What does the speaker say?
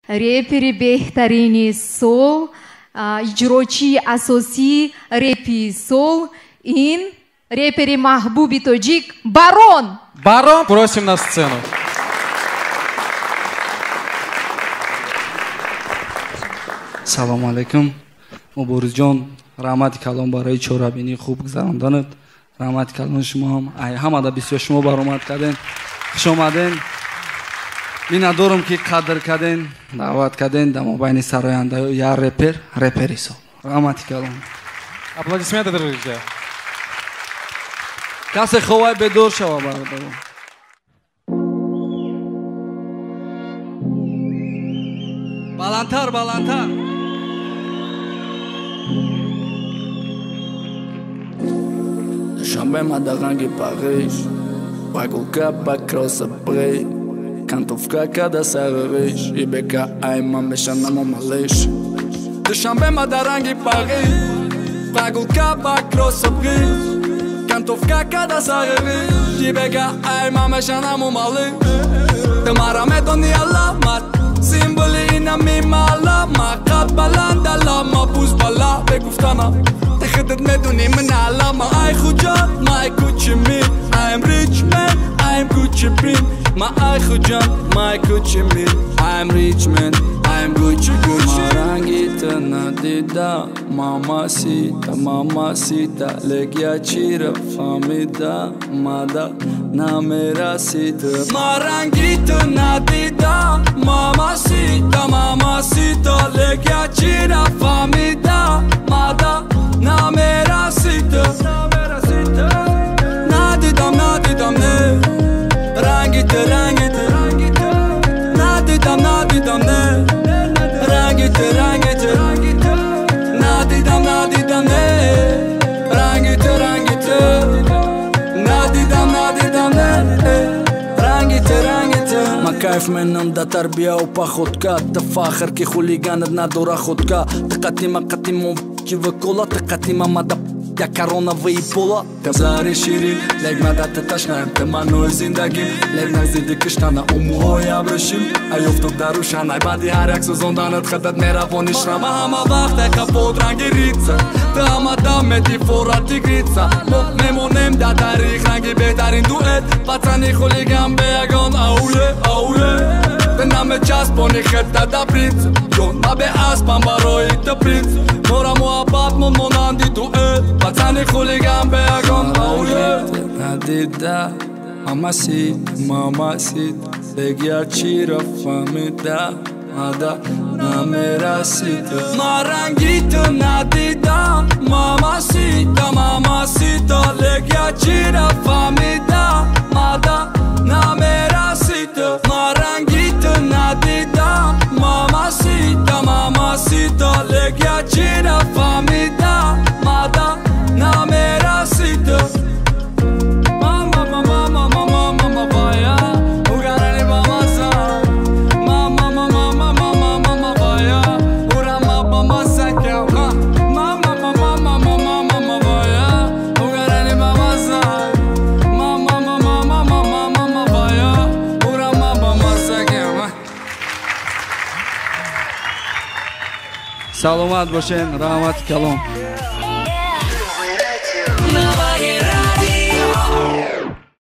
Репери беҳтарини сол, иҷрочии асосии репи сол ин репери маҳбуби тоҷик Барон. Барон, просим на сцену. Салому алайкум. Муборизҷон, раҳмати калон барои чорабинии хуб гузаронданат. Раҳмати калон шумо ҳам. Ай ҳамада бисёр шумо баромад карден. Хуш омаден. Миннатдорам ки қадр карден, даъват карден дар мобайни сарояндаё як репер, репери сол. Раҳмати калон. Аплодисменты, друзья. Касе ховай бедор шава, бародарон. Баландтар, баландтар. Душанбе мадаранги Париж, прогулка по Кросс-Брей, кантовка када сарариш, ибека ай ман мешанам малыш. Душанбе мадаранги Париж, прогулка по Кросс-Брей, кантовка када сарариш, ибека ай ман мешанам малыш. Ты мара медони аламат, символи инами малама, қад баланд алама, пуз бала бегуфтана. Ты худат медони ман алама, ай хуҷа, май кучи ми, I'm rich man, I'm Gucci pin. Ма ай хуҷа, май кучи ми, I'm rich man, I'm Gucci Gucci. Маранги та надида, мамасита, мамасита, легия чира фамида, мада намерасита. Маранги та надида, мамасита, мамасита, легия чира фамида, мада намерасита. Надидам, надидам, не, рангите, рангите, надидам, надидам, не, рангите, рангите, надидам, надидам, не, рангите, рангите, надидам, надидам, не, рангите, рангите. Ма кайф менам да тарбия у походка, та фахр ки хулиганат надора ходка, та қатима қатимо вакола, та қатима мада я корона выебола. Та зари шири, лег мада та ташнаем, та маной зиндагим, лег назиди киштана умуҳои абрушим, ай офтоб дарушан, ай баъди ҳар як сӯзонданат хадат меравони шрама. Ҳама вақт ай капот ранги рица, та ҳама дам мети фора тигрица. Мо мемонем дар тарих ранги беҳтарин дуэт, пацани хулиган бе ягон ауе, ауе. Та намечаспони хета да принц, ҷон ма бе аспам барои та принц. Мора муҳаббат мон монанди дуэт, пацани хулиган бе ягон ауе. Надида, мамасит, мамасит, легия чира фамида, мада намерасита. Маранги ту надида, мамасита, мамасита, легия чира фамида, мада намерасита. Маранги ту надида, мамасита, мамасита, легия чира фамида, мада намерасита. Мама, мама, мама, мама, мама, угарани бамаса. Мама, мама, мама, мама, мама, урама бамаса кема. Мама, мама, мама, мама, мама, угарани бамаса. Мама, мама, мама, мама, мама, урама бамаса кема. Саломат бошен, раҳмати калон.